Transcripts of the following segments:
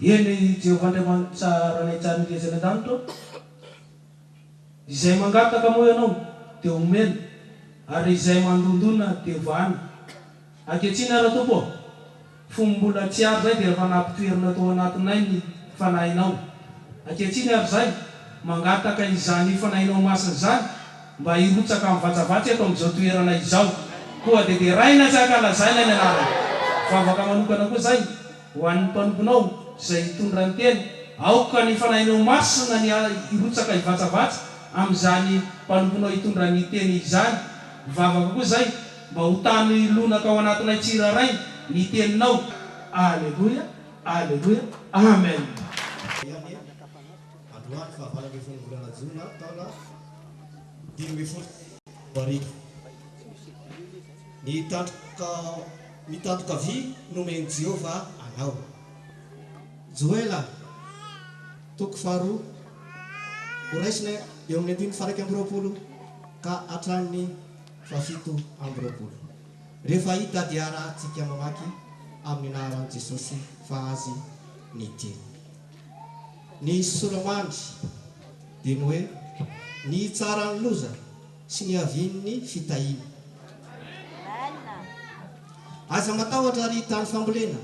Eny, Jehovah Andriamanitra Ranay tsara indrindra any an-danitra ô, izay mangataka moa Ianao dia omena, ary izay mandondona dia vahana. Ankehitriny ary Tompo ô, fony mbola tsy ary izay dia efa nampitoerina tao anatinay ny Fanahinao. Ankehitriny ary izay, mangataka izany Fanahinao Masina izany mba hirotsaka mivatsavatsy eto amin'izao toerana izao. Koa dia deraina sy ankalazaina ny Anarany. Vavaka manokana koa izay ho an'ny mpanomponao izay hitondra ny teny. Aoka ny Fanahinao Masina ny hirotsaka hivatsavatsy amin'izany mpanomponao hitondra ny teny izany. Vavaka koa izay mba ho tany lonaka ao anatinay tsirairay ny teninao. Aleloia, aleloia, amen. Ihany androany faha 18 ny volana jona taona 2015. Ny tandroka ny tandroka vy nomen'i Jehovah anao. Joela toko faharoa horaisina eo amin'ny andininy faha 21 ka hatramin'ny faha 27. Rehefa hita dia arahantsika mamaky amin'ny anaran'i Jesosy fa Azy ny teny. Ny sora-mandry dia ny hoe ny hitsaran'ny loza sy ny havian'ny fitahiana. Aza matahotra ry tany fambolena,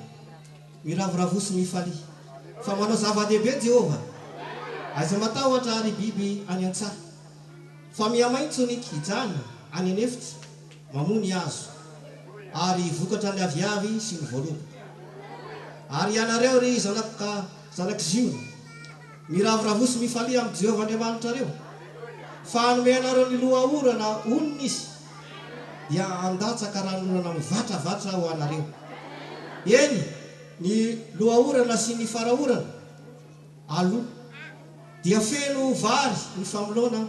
miravoravoa sy mifalia, fa manao zava-dehibe Jehovah. Aza matahotra, ry biby any an-tsaha, fa mihamaitso ny kijana any an'efitra, mamoa ny hazo, ary vokatra ny aviavy sy ny voaloboka. Ary ianareo, ry zanaka zanak'i Ziona, miravoravoa sy mifalia amin'i Jehovah Andriamanitrareo, fa hanome anareo ny loha-orana honina Izy, dia handatsaka ranonorana mivatravatra ho anareo. Eny, ny loha-orana sy ny fara-orana, aloha, dia feno vary ny famoloana,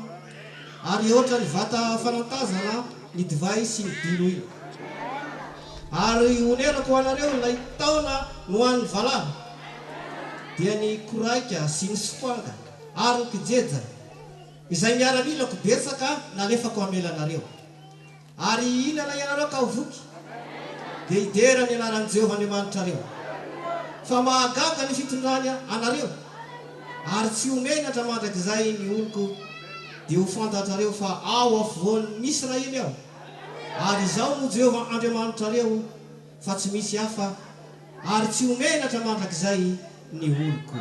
ary hihoatra ny vata fanantazana ny divay sy ny diloilo. Ary honerako ho anareo ilay taona nohanin'ny valala, dia ny koraika sy ny sompanga ary ny kijeja, izay miaramilako betsaka nalefako hamela anareo. Ary hihinana ianareo ka ho voky, dia hidera ny anaran'i Jehovah Andriamanitrareo, fa mahagaga ny fitondrany anareo, ary tsy ho menatra mandrakizay ny oloko, dia ho fantatrareo fa ao afovoan'ny Israely Aho, ary Izaho no Jehovah Andriamanitrareo, fa tsy misy hafa, ary tsy ho menatra mandrakizay ny oloko.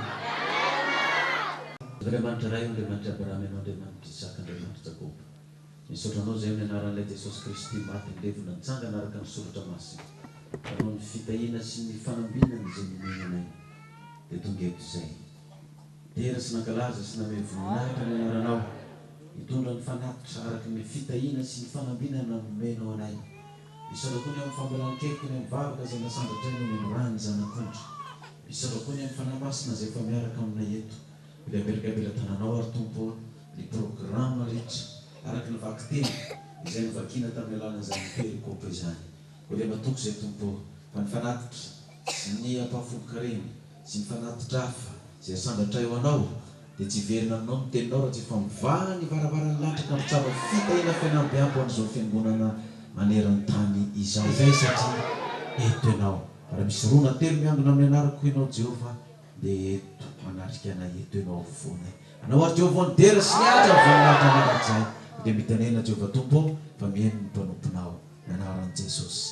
Andriamanitra Ray o, Andriamanitr'i Abrahama Ianao, Andriamanitr'i Isaka, Andriamanitr'i Jakoba. Misaotra Anao izay amin'ny anaran'ilay Jesosy Kristy maty nilevina nitsangana araka ny Soratra Masina fa noho ny fitahiana sy ny fanambinana izay nomeny anay dia tonga eto izay. Dera sy nankalaza sy namehy voninahitra ny anaranao nitondra ny fanatitra araka ny fitahiana sy ny fanambinana nomenao anay. Misaotra koa ny amin'ny famelan-keloka ny amin'ny vavaka izay nasandratray noho ny ran'ny Zanak'ondry. Misaotra koa ny amin'ny Fanahy Masina izay efa miaraka aminay eto. Dia apetraka am-pelatananao ary Tompo ô ny programa rehetra araka ny vakiteny izay novakiana tamin'ny alalan'izany perikopa izany. Koa dia matoky izay Tompo ô fa ny fanatitra sy ny ampahafolon-karena sy ny fanatitra hafa izay asandratray ho Anao dia tsy hiverina aminao ny teninao raha tsy efa mivaha ny varavaran'ny lanitra ka mitsabo fitahiana fenambiamby ho an'izao fiangonana maneran-tany izao. Izay satria eto Ianao. Raha misy roa na telo miangona amin'ny anarako Ianao Jehovah Dia eto manatrika anay eto ianao afovoanay. Anao ary Jehovah ny dera sy ny haja ny voninahitra mandrakizay. Dia mitenena Jehovah Tompo ô fa mihaino ny mpanomponao. Ny anaran'i Jesosy.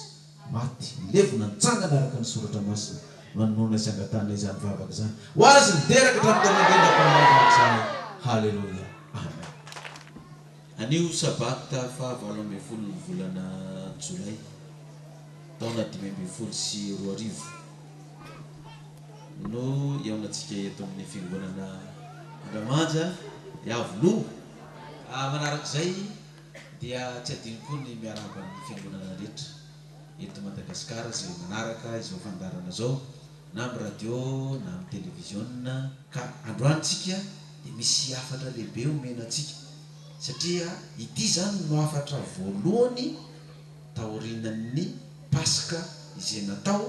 Maty, nilevina, nitsangana araka ny Soratra Masina no anonona sy angatahana izany vavaka izany. Ho Azy ny dera ka hatramin'ny taona indrindra fa mandrakizay. Haleloia. Amen. Anio Sabata faha 18 ny volana Jolay taona 2015. No hihaonantsika eto amin'ny fiangonana Andramanja Iavoloha. Manarak'izay dia tsy adino koa ny miarahaba ny fiangonana rehetra eto Madagasikara izay manaraka izao fandaharana izao na amin'ny radio na amin'ny televiziona. Ka androany tsika dia misy hafatra lehibe omena antsika satria ity izany no hafatra voalohany taorianan'ny Paska izay natao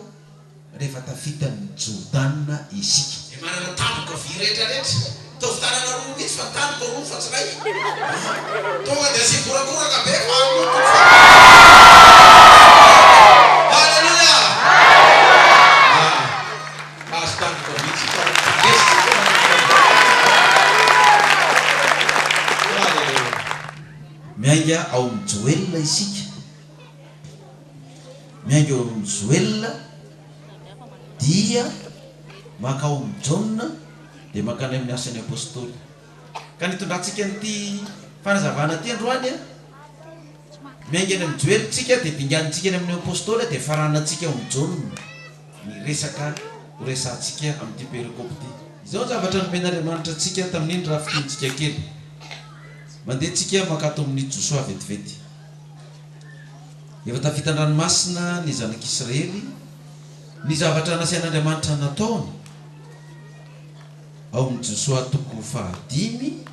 rehefa tafita an'i Jordana isika. Izay manana tandroka vy rehetra rehetra, ataovy tanana roa mihitsy fa tandroka roa fa tsy iray an! Tonga dia asiako horakoraka be fa any no toko fa Haleloia! Ah, mahazo tandroka vy tsika fa mpandresy tsika manomboka androany. Haleloia! Miainga ao amin'i Joela isika. Miainga eo amin'i Joela dia mankao amin'i Jaona dia mankany amin'ny Asan'ny Apostoly. Ka nitondrantsika an'ity fanazavana ity androany an, miainga any amin'i Joela isika dia dinganintsika any amin'ny Apostoly dia faranantsika ao amin'i Jaona ny resaka ho resahantsika amin'ity perikope ity. Izao ny zavatra nomen'Andriamanitra antsika tamin'iny raha fintintsika kely. Mandeha tsika mankato amin'i Josoa vetivety. Efa tafita an-dranomasina ny zanak'Israely, ny zavatra nasain'Andriamanitra nataony, ao amin'ny Josoa toko fahadimy,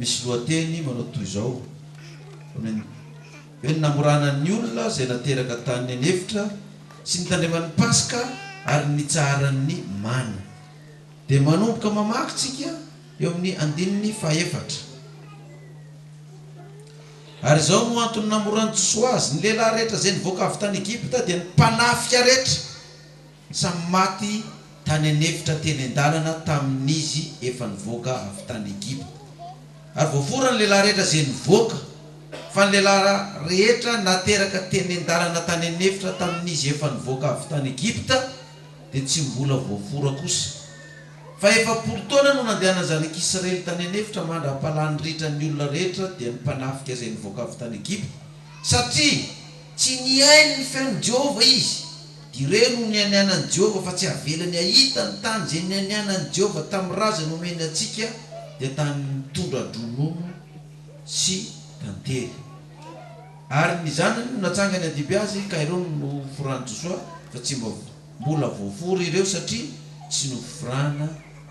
misy lohateny manao toy izao, hoe ny namorana ny olona izay nateraka tany an'efitra sy nitandreman'ny Paska ary ny nitsaharan'ny mana. Dia manomboka mamaky tsika eo amin'ny andininy fahefatra. Ary izao no antony namoran'i Josoa azy, Ny lehilahy rehetra izay nivoaka avy tany Egypta dia ny mpanafika rehetra, samy maty tany an'efitra teny an-dalana tamin'izy efa nivoaka avy tany Egypta. Ary voafora ny lehilahy rehetra izay nivoaka. Fa ny lehilahy rehetra nateraka teny an-dalana tany an'efitra tamin'izy efa nivoaka avy tany Egypta dia tsy mbola voafora kosa. Fa 40 taona no nandehanan'ny zanak'Israely tany an'efitra mandra-pahalany ritra ny olona rehetra dia ny mpanafika izay nivoaka avy tany Egypta, satria tsy nihaino ny feon'i Jehovah izy. Ireo no nianianan'i Jehovah fa tsy havelany hahita ny tany izay nianianan'i Jehovah tamin'ny razany homeny antsika, dia tany mitondra-dronono sy tantely. Ary ny zanany no natsangany handimby azy, ka ireo no noforan'i Josoa, fa tsy mba mbola voafory ireo satria tsy noforana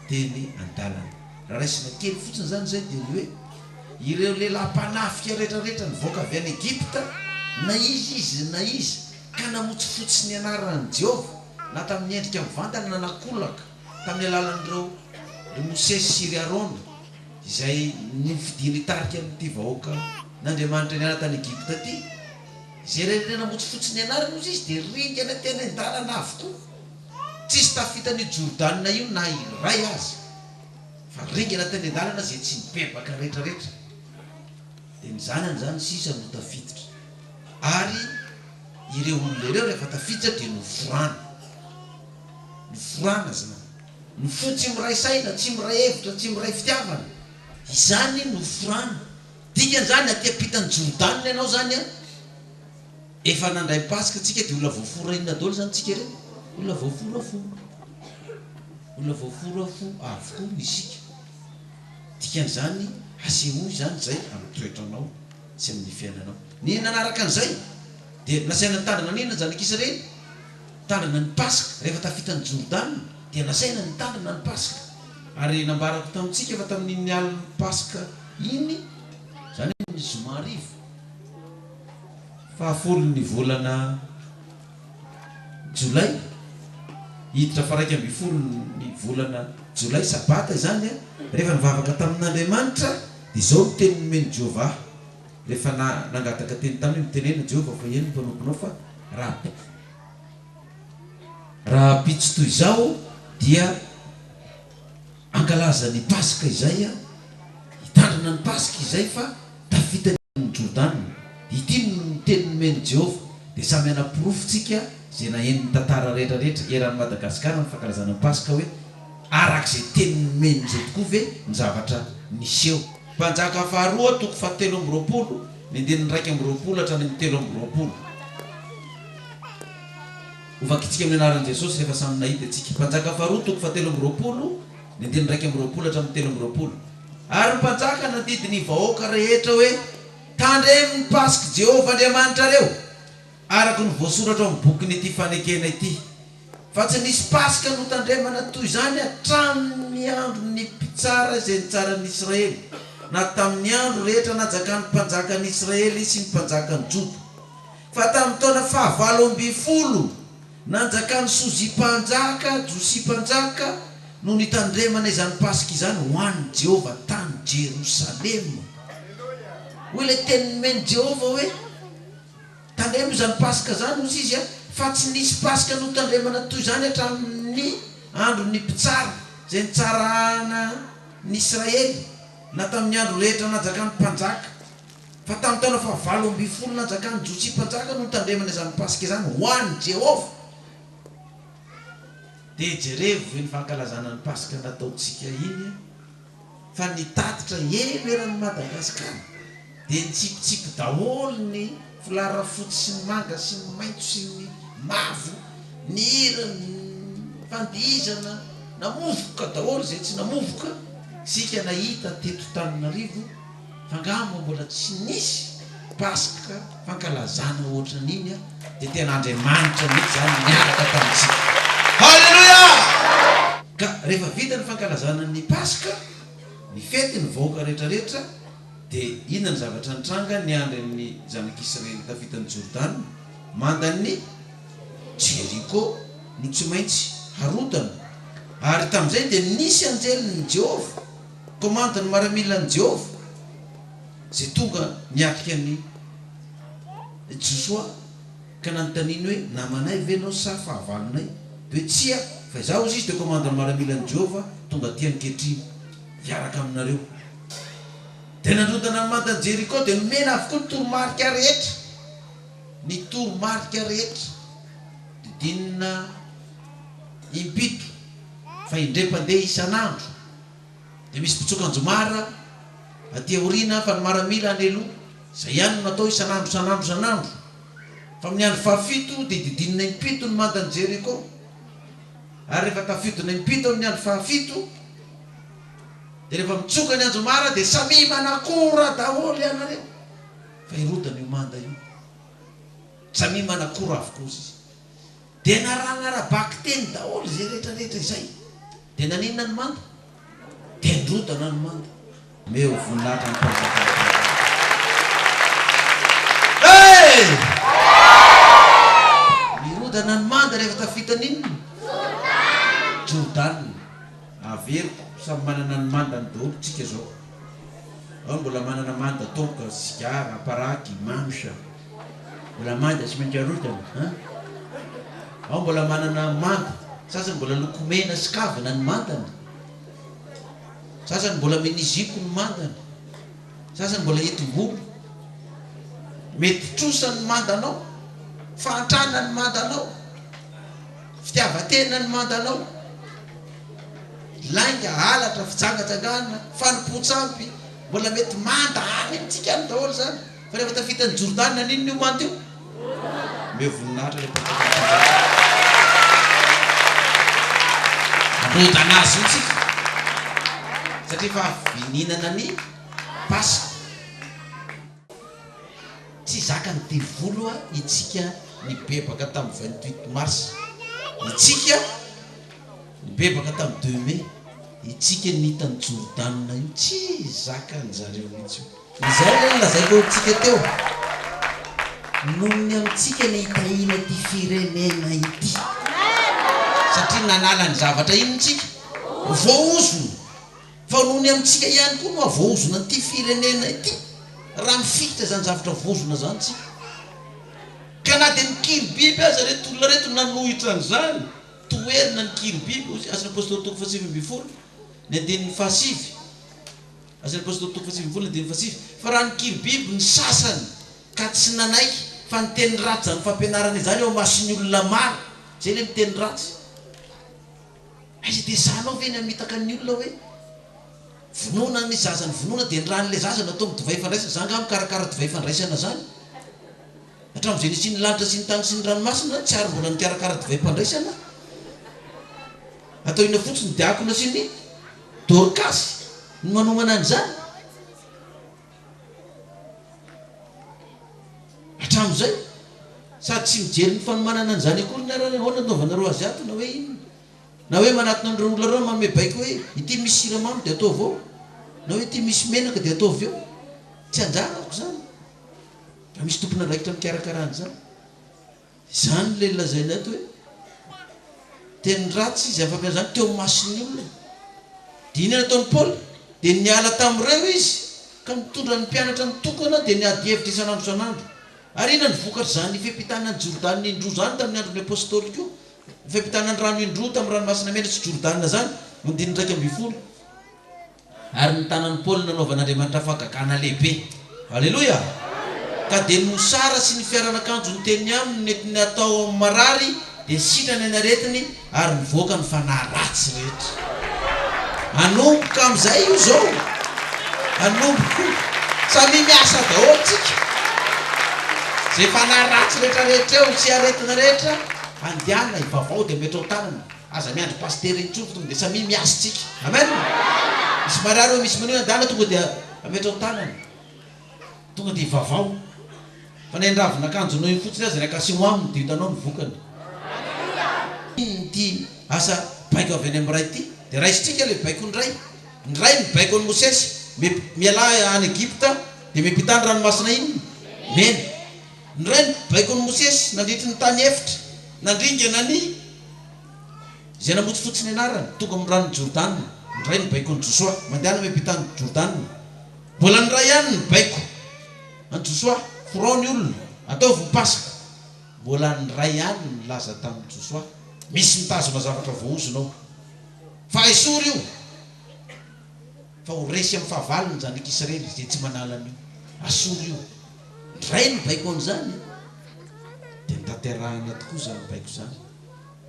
teny an-dalana. Raha raisina kely fotsiny izany izay dia ny hoe, ireo lehilahy mpanafika rehetrarehetra nivoaka avy any Egypta, na iza izy na iza, ka namotsifotsy ny anaran'i Jehovah, na tamin'ny endrika mivantana na nakolaka tamin'ny alalan'ireo ry Mosesy sy ry Arona, izay nofidiny hitarika an'ity vahoakan'Andriamanitra niala tany Egypta ity. Izay rehetra namotsifotsy ny anarany, hozy izy, dia ringana teny an-dalana avokoa. Tsisy tafita an'io Jordana io na iray aza, fa ringana teny an-dalana izay tsy nibebaka rehetrarehetra. Dia ny zanany izany sisa no tafiditra. Ary ireo olona ireo rehefa tafiditra dia noforana. Noforana izany. Ny fo tsy miray saina, tsy miray hevitra, tsy miray fitiavana. Izany no forana. Dikan'izany, aty ampitan'i Jordana ianao izany an, efa nandray Paska tsika dia olona voafora inona daholo izany tsika ireto? Olona voafora fo. Olona voafora fo avokoa isika. Dikan'izany, asehoy izany izay amin'ny toetranao sy amin'ny fiainanao. Ny nanaraka an'izay dia nasaina nitandrina an'inona ny zanak'Israely? Nitandrina ny Paska. Rehefa tafita an'i Jordana dia nasaina nitandrina ny Paska. Ary nambarako tamintsika fa tamin'iny alin'ny Paska iny, izany hoe ny zoma hariva, fahafolon'ny volana Jolay, hiditra faha-11 ny volana Jolay, Sabata izany, rehefa nivavaka tamin'Andriamanitra, dia izao no teny nomen'i Jehovah ahy, rehefa nangataka teny taminy, Mitenena, Jehovah, fa heno ny mpanomponao, fa raha rahampitso toy izao dia hankalaza ny Paska izay aho, hitandrina ny Paska izay, fa tafita ny Jordana. Ity no teny nomen'i Jehovah, dia samy hanaporofo tsika izay naheno ny tantara rehetra rehetra eran'i Madagasikara ny fankalazana ny Paska hoe araka izay teny nomeny izay tokoa ve ny zavatra niseho. Mpanjaka faharoa toko fahatelo amby 20 ny andininy 21 hatrany amin'ny 23. Hovakintsika amin'ny anaran'i Jesosy rehefa samy nahita isika. Mpanjaka faharoa toko fahatelo amby 20 ny andininy 21 hatramin'ny 23. Ary ny mpanjaka nandidy ny vahoaka rehetra hoe, Tandremo ny Pask'i Jehovah Andriamanitrareo, araka ny voasoratra ao amin'ny bokin'ity fanekena ity. Fa tsy nisy Paska notandremana toy izany hatramin'ny andron'ny mpitsara izay nitsara ny Israely, na tamin'ny andro rehetra nanjakan'ny mpanjakan'ny Israely sy ny mpanjakan'ny Joda. Fa tamin'ny taona fahavalo ambin'ny folo Nanjakan'i Sozia mpanjaka, Josia mpanjaka, no nitandremana izany Paska izany ho an'i Jehovah tany Jerosalema. Hoy ilay teny nomen'i Jehovah hoe, Tandremo izany Paska izany, hozy izy, fa tsy nisy Paska notandremana toy izany hatramin'ny andron'ny mpitsara, izay nitsarana ny Israely, na tamin'ny andro rehetra nanjakan'ny mpanjaka. Fa tamin'ny taona fahavalo ambin'ny folo nanjakan'i Josia mpanjaka no nitandremana izany Paska izany ho an'i Jehovah. Dia jerevo iny fankalazana ny Paska nataontsika iny fa nitatitra elo eran'i Madagasikara dia nitsipitsipy daholo ny folara fotsy sy ny manga sy ny maitso sy ny mavo, ny hira, ny fandihizana, namovoka daholo izay tsy namovoka, isika nahita teto Tananarivo. Fa angaha moa mbola tsy nisy Paska fankalazana ohatran'iny an, dia tena Andriamanitra mihitsy izany niaraka tamintsika. Haleloia! Ka rehefa vita ny fankalazana ny Paska, nifety ny vahoaka rehetra rehetra, dia inona ny zavatra nitranga niandry ny zanak'Israely tafita an'i Jordana? Mandan'ny Jeriko no tsy maintsy harodana. Ary tamin'izay dia nisy anjelin'i Jehovah. Komandin'ny maramilan'i Jehovah, izay tonga niatrika an'i Josoa, ka nanontaniany hoe, Namanay ve ianao sa fahavalonay? Dia hoe, Tsia, fa izaho, hozy izy, dia komandin'ny maramilan'i Jehovah, tonga aty ankehitriny hiaraka aminareo. Dia. Dia nandrodana ny mandan'i Jeriko, dia nomena avokoa ny toromarika rehetra. Ny toromarika rehetra. Didinina impito, fa indray mpandeha isan'andro. Dia misy mpitsoka anjomara aty aoriana, fa ny maramila any aloha. Izay ihany no natao isan'andro, isan'andro, isan'andro. Fa amin'ny andro fahafito dia didinina impito ny mandan'i Jeriko. Ary rehefa tafidina impito amin'ny andro fahafito, dia rehefa mitsoka ny anjomara dia samia manakora daholo ianareo. Fa hirodana io manda io. Samia manakora avokoa izy. Dia narahana ara-bakiteny daholo izay rehetra rehetra izay. Dia naninona ny manda? Dia nirodana ny manda. Omeo voninahitra ny mpanjaka ny mpanjaka. Hey! Nirodana ny manda rehefa tafita ny inona? Jordana. Averiko, samy manana ny mandany daholo tsika zao. Ao ny mbola manana manda toaka, sigara, paraky, mamsa. Mbola manda tsy maintsy arodana an! Ao mbola manana manda, sasany mbola lokomena sy kavina ny mandany. Sasany mbola miniziko ny mandany. Sasany mbola entim-bolo. Mety trosa ny mandanao, fahantrana ny mandanao, fitiavan-tena ny mandanao, lainga, halatra, fijangajangana, fanompoan-tsampy, mbola mety manda any amintsika any daholo izany. Fa rehefa tafita an'i Jordana, naninona io manda io? Omeo voninahitra ilay mpanjakan'ny mpanjaka. Handrodana azy io tsika, satria efa avy nihinana ny Paska. Tsy zakan'ny devoly hoa itsika nibebaka tamin'ny 28 mars, itsika nibebaka tamin'ny deux mai, itsika nita an'i Jordana io, tsy zakan-jareo mihitsy io. Izay ilay nolazaiko antsika teo, noho ny amintsika ny hitahiana ity firenena ity, satria nanala ny zavatra inona isika? Voaozona. Fa noho ny amintsika ihany koa no havoaozona an'ity firenena ity, raha mifikitra izany zavatra voaozona izany isika. Ka na dia nikiry biby aza ireto olona ireto nanohitra an'izany, toherina ny kiry biby, hoy Asan'ny Apostoly toko fahasivy ambinifolo, ny andininy fahasivy. Asan'ny Apostoly toko fahasivy ambinifolo andininy fahasivy, Fa raha nikiry biby ny sasany ka tsy nanaiky fa niteny ratsy izany fampianarana izany eo imason'ny olona maro, izay ilay miteny ratsy. Aiza dia sahanao ve ny hamitaka ny olona hoe vonoina ny zaza ny vonoina dia ny ran'ilay zaza no atao amin'ny divay fandraisana, za angaha mikarakara divay fandraisana zany? Hatramin'izay nisian'ny lanitra sy ny tany sy ny ranomasina tsy ary mbola nikarakara divaim-pandraisana. Atao inona fotsiny ny diakona sy ny Dorkasy no manomana an'izany. Hatramin'izay. Sady tsy mijery ny fanomanana an'izany akory ny ary ahoana no anaovanareo azy ato na hoe inona. Na hoe manatona an'ireo olona ireo manome baiko hoe ity misy siramamy dia ataovy ao. Na hoe ity misy menaka dia ataovy eo. Tsy anjarako izany. Raha misy tompon'andraikitra mikarakara an'izany. Izany ilay lazaina ato hoe teny ratsy izay afa-miala izany teo imason'ny olona. Dia inona nataon'i Paoly? Dia niala tamin'ireo izy ka nitondra ny mpianatra nitokana dia niady hevitra isan'andro isan'andro. Ary inona ny vokatr'izany fiampitana an'i Jordana indroa izany tamin'ny andron'ny Apostoly koa? Ny fiampitana ny rano indroa tamin'ny Ranomasina Mena sy Jordana izany, andininy 11. Ary ny tanan'i Paoly nanaovan'Andriamanitra fahagagana lehibe. Aleloia! Ka dia ny mosara sy ny fiaran'akanjo niteny aminy no nentiny hatao amin'ny marary, dia sitrana ny aretiny, ary nivoaka ny fanahy ratsy rehetra. Hanomboka amin'izay io izao. Hanomboka io. Samia miasa daholo tsika. Izay fanahy ratsy rehetra rehetra eo sy aretina rehetra, andehana hivavao dia ametrao tanana. Aza miandry pasitera intsony fa tonga dia samia miasa tsika. Amen! Misy marary eo misy manino andana tonga dia ametrao tanana. Tonga dia ivavao. Fa na iny ravin'akanjonao iny fotsiny aza ny akasiho aminy dia hitanao ny vokany. Ity asa baiko avy any amin'ny Ray ity dia raisintsika ilay baikon'ny Ray. Ny Ray nibaiko an'i Mosesy, mialà any Egypta dia miampità ny ranomasina inona? Mena. Ny Ray nibaiko an'i Mosesy nandritry ny tany efitra, nandringana ny. Izay namotsifotsy ny anarany, tonga amin'ny ranon'i Jordana. Ny Ray nibaiko an'i Josoa, mandehana miampita an'i Jordana. Mbola ny Ray ihany nibaiko an'i Josoa, forao ny olona, ataovy ny Paska. Mbola ny Ray ihany no nilaza tamin'i Josoa, misy mitazona zavatra voaozona ao. Fa esory io. Fa ho resy amin'ny fahavalony ny zanak'Israely izay tsy manala an'io. Asoro io. Ny Ray nibaiko an'izany. Dia notanterahina tokoa izany baiko izany.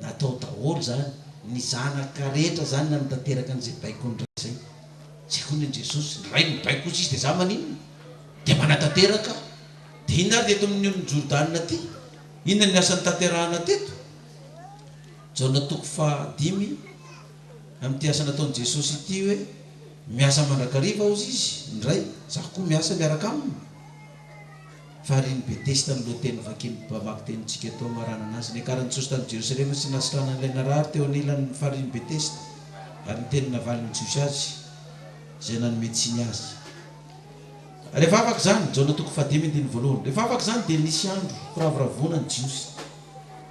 Natao daholo izany. Ny zanaka rehetra izany nanatanteraka an'izay baikon'ny Ray izay. Izay koa ny an'i Jesosy. Ny Ray nibaiko kosa Izy dia za maninona? Dia manatanteraka aho. Dia inona ary teto amin'ny onin'i Jordana aty? Inona ny asa notanterahina teto? Jaona toko fahadimy, amin'ity asa nataon'i Jesosy ity hoe, miasa mandrakariva hozy Izy, ny Ray, izaho koa miasa miaraka Aminy. Farihin'i Betesda ny lohateny vakin'ny mpamaky tenintsika teo hamaranana azy. Niakaran'i Jesosy tany Jerosalema sy nasitranany ilay narary teo anilan'ny farihin'i Betesda, ary ny teny navalin'ny Jiosy azy, izay nanome tsiny azy. Rehefa afaka izany, Jaona toko fahadimy andininy voalohany, rehefa afaka izany dia nisy andro firavoravoana ny Jiosy,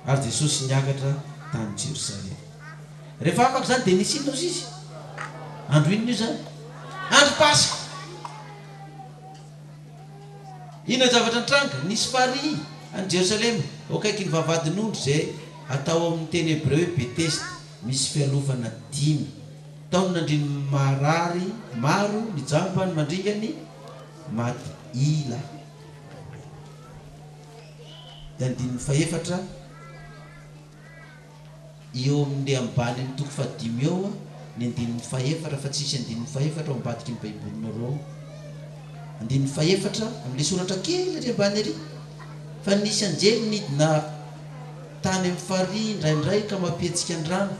ary Jesosy niakatra tany Jerosalema. Rehefa afaka izany dia nisy inona hozy izy? Andro inona io izany? Andro Paska! Inona ny zavatra nitranga? Nisy farihy any Jerosalema, eo akaikin'ny vavahadin'ondry, izay atao amin'ny teny hebreo hoe Betesda, misy fialofana dimy. Tao no nandrin'ny marary maro, ny jamba, ny mandringa, ny maty ila. Dia andininy fahefatra. Eo amin'ilay ambanin'ny toko fahadimy eo ny andininy fahefatra fa tsisy andininy fahefatra ao ambadiky ny baibolinareo ao. Andininy fahefatra amin'ilay soratra kely ery ambany ery. Fa nisy anjely nidina tany amin'ny farihy indraindray ka mampihetsika ny rano.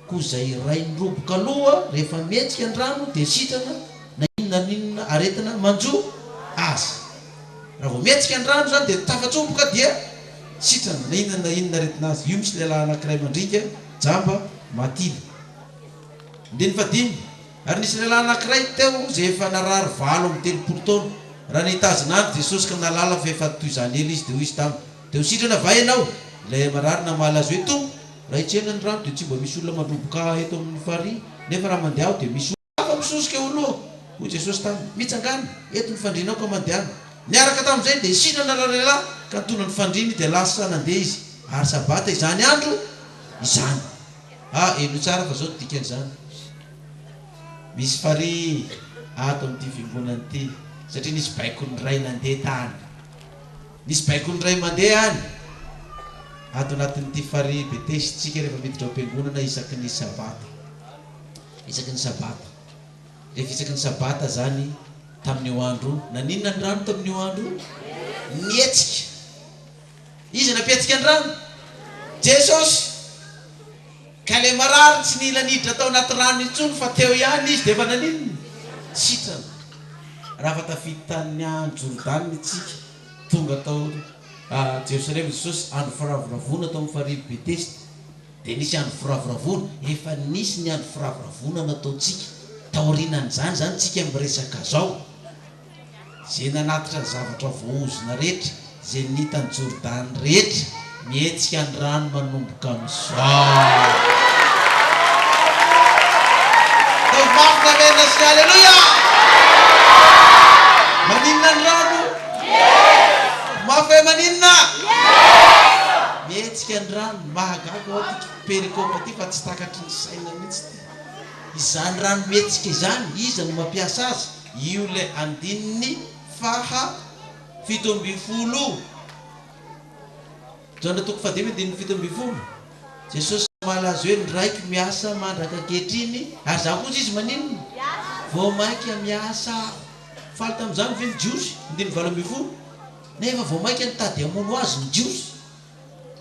Koa izay iray niroboka aloha rehefa mihetsika ny rano dia sitrana na inona na inona aretina manjo azy. Raha vao mihetsika ny rano izany dia tafatsoboka dia sitrana na inona na inona aretina azy. Io misy lehilahy anankiray mandringa, jamba, matilo. Andininy fahadimy, Ary nisy lehilahy anankiray teo izay efa narary 38 taona. Raha nahita azy nandry Jesosy ka nahalala fa efa toy izany ela izy, dia hoy Izy taminy, Te ho sitrana va ianao? Ilay marary namaly Azy hoe, Tompo, raha hitsena ny rano dia tsy mba misy olona mandroboka ahy eto amin'ny farihy, nefa raha mandeha aho dia misy olona hafa misosoka eo alohako. Hoy Jesosy taminy, Mitsangàna, eto ny fandrianao ka mandehana. Niaraka tamin'izay dia sitrana ralehilahy ka nitondra ny fandriany dia lasa nandeha izy, ary Sabata izany andro izany. Ah, henoy tsara fa izao no dikan'izany. Misy farihy ato amin'ity fiangonana ity, satria nisy baikon'ny Ray nandeha tany. Misy baikon'ny Ray mandeha any ato anatin'ity farihy Betesy tsika rehefa miditra ao am-piangonana isaky ny Sabata. Isaky ny Sabata. Rehefa isaky ny Sabata zany tamin'io andro io, naninona ny rano tamin'io andro io? Nihetsika. Iza nampihetsika ny rano? Jesosy. Ka ilay marary tsy nila niditra tao anaty rano intsony fa teo ihany izy dia efa naninona? Sitrana. Raha fa tafita tany Jordana isika, tonga tao Jerosalema Jesosy, andro firavoravoana tao amin'ny farihy Betesda, dia nisy andro firavoravoana, efa nisy ny andro firavoravoana nataontsika, taorianan'izany izany tsika miresaka zao. Izay nanatitra ny zavatra voaozona rehetra, izay nita an'i Jordany rehetra, mihetsika ny rano manomboka amin'izao. Ataovy mafy ny amena sy ny aleloia! Maninona ny rano? Mafy hoe maninona? Mihetsika ny rano. Mahagaga hoa ity perikopa ity fa tsy takatry ny saina mihitsy ity. Izany rano mihetsika izany, iza no mampiasa azy? Io ilay andininy faha 17. Jaona toko fahadimy andininy 17. Jesosy namaly azy hoe, Ny Raiko miasa mandraka ankehitriny, ary Izaho kosa izy maninona? Vao mainka miasa Aho. Faly tamin'izany ve ny Jiosy? Andininy 18. Nefa vao mainka nitady hamono Azy ny Jiosy.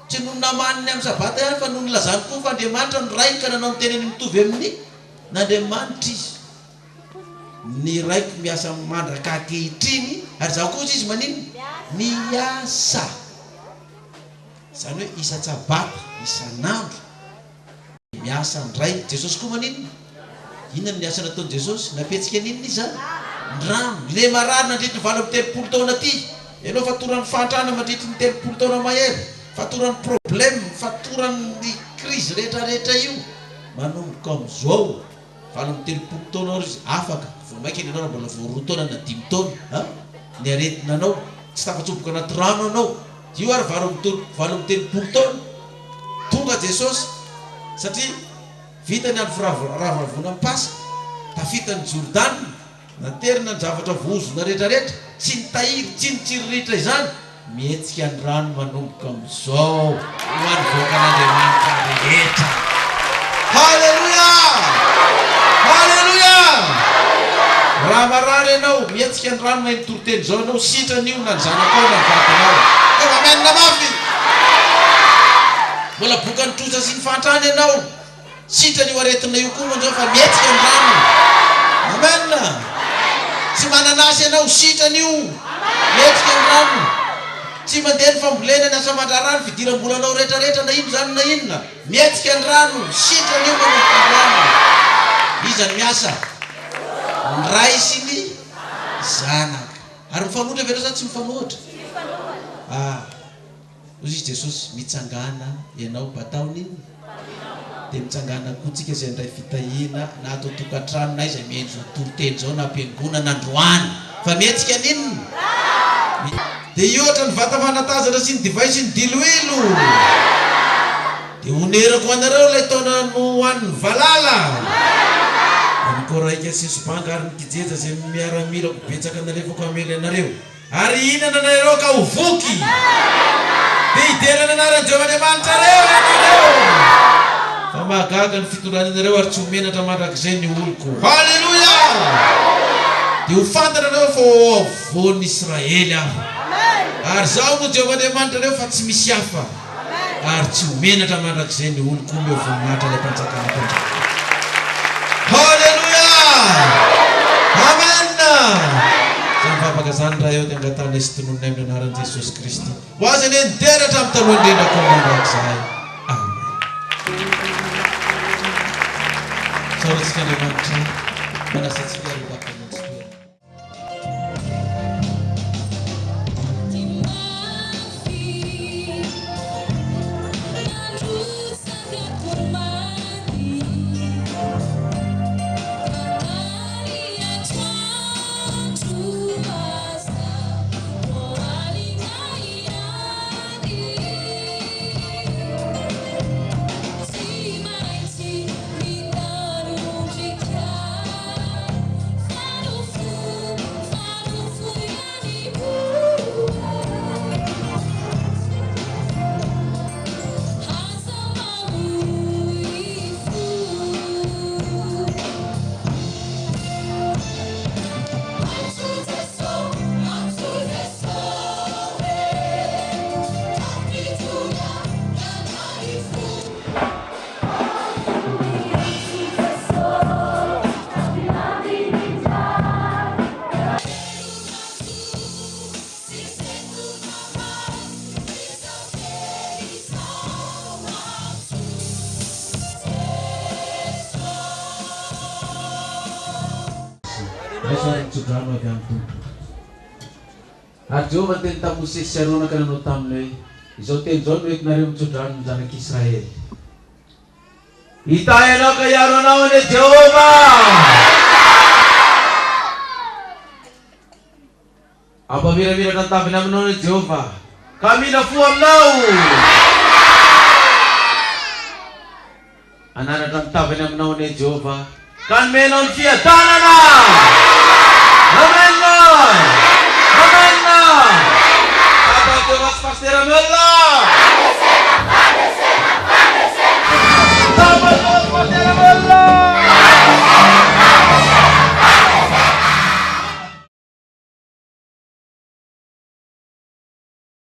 Tsy noho ny namany ny amin'ny Sabata ihany, fa noho ny nilazany koa fa Andriamanitra no Rainy ka nanao ny tenany mitovy amin'ny n'Andriamanitra Izy. Ny Raiko miasa mandraka ankehitriny, ary Izaho kosa izy maninona? Miasa. Izany hoe isan-tsabata, isan'andro, dia miasa ny Ray. Jesosy koa maninona? Inona ny asa nataon'i Jesosy? Nampihetsika an'inona Izy izany? Ny rano. Ilay marary nandritry ny 38 taona ity. Ianao fatoran'ny fahantrana mandritry ny 30 taona mahery, fatoran'ny problème, fatoran'ny crise rehetra rehetra io. Manomboka amin'izao. 38 taona eo izy afaka, vao maika ny anao raha mbola vao roa taona na dimy taona an, ny aretina anao, tsy tafatsoboka anaty rano anao, io ary 38 taona, tonga Jesosy satria vita ny andro firavoravoana ny Paska, Tafita ny Jordana, naterina ny zavatra voaozona rehetrarehetra, tsy nitahiry, tsy nitsiriritra izany. Mihetsika ny rano manomboka amin'izao ho an'ny vahoakan'Andriamanitra rehetra. Haleloia! Haleloia! Raha marary ianao, mihetsika ny rano mahay mitory teny izao ianao, sitrana io na ny zanakao na ny vadinao. Teo amen mafy! Mbola bokan'ny trosa sy ny fahantrana ianao. Sitrana io aretina io koa manjao fa mihetsika ny rano. Amen! Tsy manana asa ianao, sitrana io. Mihetsika ny rano. Tsy mandeha ny fambolena, ny asa aman-draharaha, ny fidiram-bolanao rehetra rehetra na inona izany na inona. Mihetsika ny rano, sitrana io manomboka androany. Iza no miasa? Ny Ray sy ny Zanaka. Ary mifanohitra ve ireo sa tsy mifanohitra? Ah. Hoy izy Jesosy, Mitsangàna ianao, batao ny inona? Dia mitsangàna koa tsika izay handray fitahiana na ato an-tokantrano na izay mihaino izao toriteny izao na am-piangonana androany. Fa mihetsika ny inona? Dia hihoatra ny vata fanatazana sy ny divay sy ny diloilo. Dia honerako ho anareo ilay taona nohanin'ny valala. Dia ny Koraika sy ny Sobanga ary ny Kijeja izay miaramilako betsaka nalefako hamely anareo. Ary hihinana anareo ka ho voky. Dia hidera ny anaran'i Jehovah Andriamanitrareo ianareo. Fa mahagaga ny fitondrany anareo ary tsy ho menatra mandrakizay ny oloko. Haleloia! Dia ho fantatrareo fa ho afovoan'ny Israely aho. Ary Izaho no Jehovah Andriamanitrareo fa tsy misy hafa. Ary tsy ho menatra mandrakizay ny oloko omeo voninahitra ilay mpanjakan'ny mpanjaka. Haleloia! Amen! Izany vavaka izany Ray ô dia angatahanay sy tononinay amin'ny anaran'i Jesosy Kristy. Ho Azy anie ny dera hatramin'ny taloha indrindra koa mandrakizay. Amen. Isaorantsika Andriamanitra manasa antsika ary hivavaka hamonjy toerana. Raiso ary ny tsodrano avy amin'ny Tompo. Ary Jehovah niteny tamin'i Mosesy sy Arona ka nanao taminy hoe, Izao teny izao no entinareo mitsodrano ny zanak'Israely. Hitahy anao ka hiaro anao anie Jehovah! Hampamiramiratra ny taviny aminao anie Jehovah, ka hamindra fo aminao! Hanandratra ny tavany aminao anie Jehovah, ka hanome anao ny fiadanana!